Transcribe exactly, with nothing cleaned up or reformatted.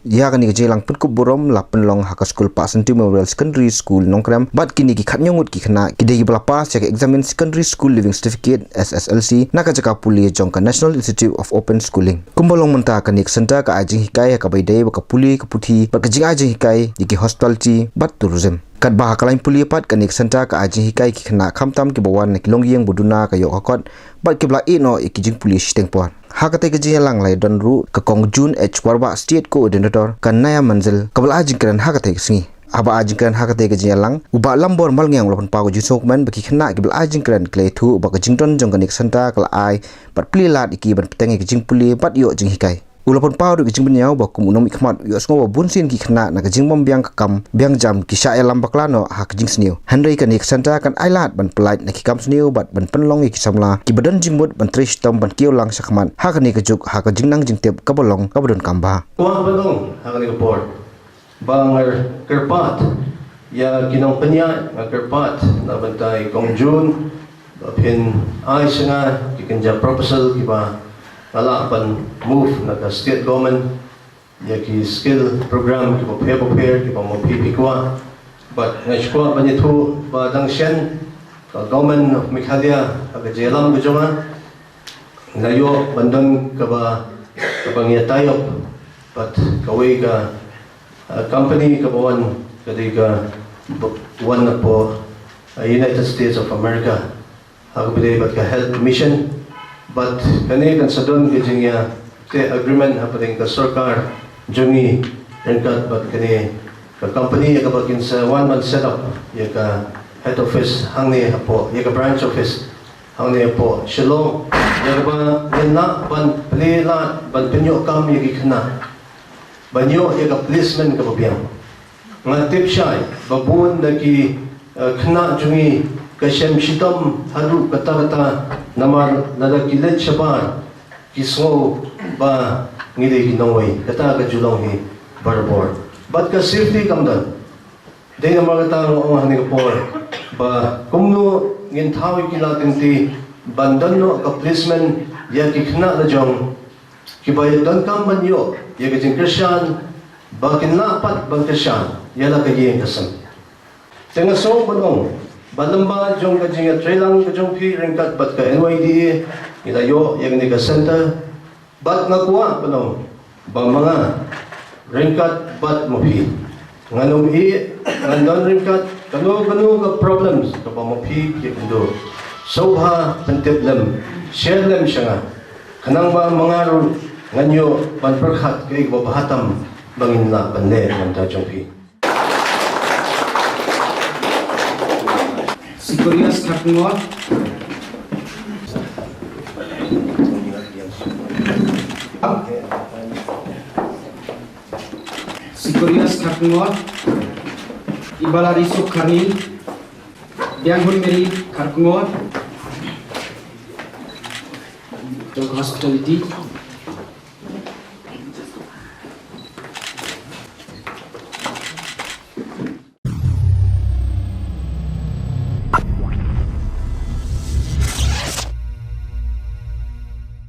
Ïa kane ka jingïalang pynkup burom la pynlong ha ka skul Pahsyntiu Memorial Secondary School Nongkrem bad kine ki khatnïew ngut ki khynnah ki dei kiba la pass ïa ka exam Secondary School Leaving Certificate, S S L C, na ka jaka pule jong ka National Institute of Open Schooling. Kumba long mynta, kane ka centre ka ai jinghikai ha kaba ïadei bad ka pule ka puthi bad ka jingai jinghikai ïa ki hospitality bad tourism. Katba ha ka lain pule pat, kane ka centre ka ai jinghikai ïa ki khynnah khamtam kiba wan na ki longïing ba duna ka ïoh ka kot bad kiba la ïeh noh ïa ki jingpule shiteng por. Ha katei ka jingïalang la ïadon ruh ka Kong June H Warbah, State Coordinator ka Naya Manzil, kaba la ai jingkren ha katei ka sngi. Haba ai jingkren ha katei ka jingïalang, u Bah Lambor Malngiang u la pynpaw ka jingsngewkmen ba ki khynnah kiba la ai jingkren ki la ïathuh ba ka jingdon jong kane ka centre ka la ai bad plie lad ïa ki ban bteng ïa ka jingpule bad ïoh jinghikai. U la pynpaw ruh ka jingpynïaw ba kum u nongmihkhmat u ïohsngew ba bunsien ki khynnah na ka jingbym biang ka kam biang jam ki shah ïalam bakla noh ha ka jingsniew. Hynrei kane ka centre kan ai lad ban pyllait na ki kam sniew bad ban pynlong ïa ki samla kiba don jingmut ban trei shitom ban kiew lang shakhmat ha kane ka juk ha ka jingnang jingtip kaba long kaba donkam bha. Kwah ban ong ha kane ka por ba nga kyrpad ïa ki nongpynïaid, nga kyrpad na bynta i Kong June ba phin ai sha nga ki kynja proposal kiba nga lah ban move na ka state government ïa ki skill program kiba pher ba pher kiba ma phi phi kwah. Bad nga shu kwah ban ïathuh ba dang shen ka Government of Meghalaya ha ka jingïalam ka jong nga, nga ïoh ban don kaba, kaba ngi ïa tie up bad kawei ka, uh, company kaba wan, ka dei ka b-, wan napoh, uh, United States of America, ha kaba dei bad ka Health Mission. Bad kane kan sa don ka jingïateh agreement hapdeng ka sorkar jong ngi ryngkat bad kane ka company ïa kaba kin sa wan ban set up ïa ka head office hangne hapoh, ïa ka branch office hangne hapoh Shillong, ïa kaba ngin lah ban plie lad ban pynïoh kam ïa ki khynnah ban ïoh ïa ka placement kaba biang. Nga tip shai ba bun na ki, eh, khynnah jong ngi ka shem shitom haduh katta katta namar lada ki leit shabar ki sngew ba ngi dei ki nongwei, kata ka ju long hi barabor. Bad ka safety kam don. Dei namar kata nga ong ha kane ka por ba kumno ngin thaw ïa ki lad lynti ban don noh ka placement ïa ki khynnah la jong kiba ïa donkam ban ïoh ïa ka jingkyrshan ba kin lah pat ban kyrshan ïa la ka ïing ka sem. Te nga sngew ban ong ba lyngba jong ka jingïatreilang ka jong phi ryngkat bad ka N Y D A ngi la ïoh ïa kane ka centre. Bad nga kwah ban ong ba ma nga ryngkat bad ma phi ngan ym ïeh, ngan don ryngkat kano kano ka problems kaba ma phi ki ïakynduh. Sngewbha pyntip lem, share lem sha nga, khnang ba ma nga ruh ngan ïoh ban pyrkhat kaei kaba bha tam ba ngin lah ban leh na ka bynta jong phi. Sikorias Kharkongor. Sikorias Kharkongor. Ibalari Suk Kharni. Bianghun Mary Kharkongor. Jong hospitality.